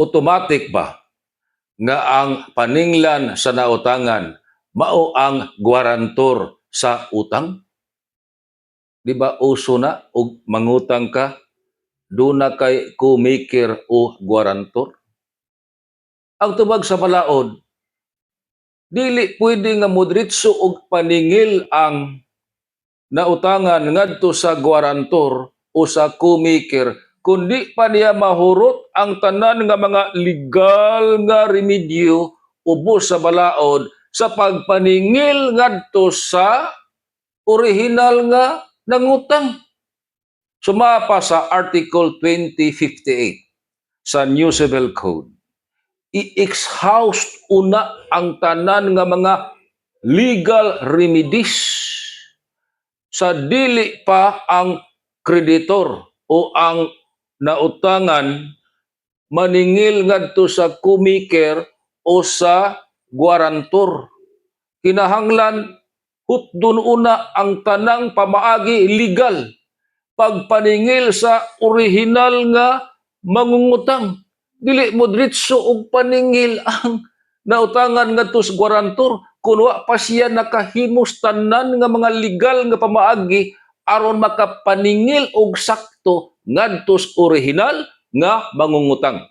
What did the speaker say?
Automatic ba nga ang paninglan sa nautangan mao ang guarantor sa utang? Di ba uso na og mangutang ka, duna kay co-maker o guarantor? Ang tubag sa balaod, dili pwede nga modritso og paningil ang nautangan ngadto sa guarantor o sa co-maker kundi pa niya mahurot ang tanan nga mga legal nga remedyo ubos sa balaod sa pagpaningil ngadto sa orihinal nga nangutang. Sumapa sa Article 2058 sa New Civil Code, i-exhaust una ang tanan nga mga legal remedies sa dili pa ang kreditor o ang nautangan maningil ngadto sa co-maker o sa guarantor. Kinahanglan hutdon una ang tanang pamaagi legal pagpaningil sa orihinal nga mangungutang. Dili mo diretso og paningil ang nautangan ngadto sa guarantor kun wa pa siya nakahimos tanan nga mga legal nga pamaagi aron makapaningil og sakto ngadto sa orihinal nga mangungutang.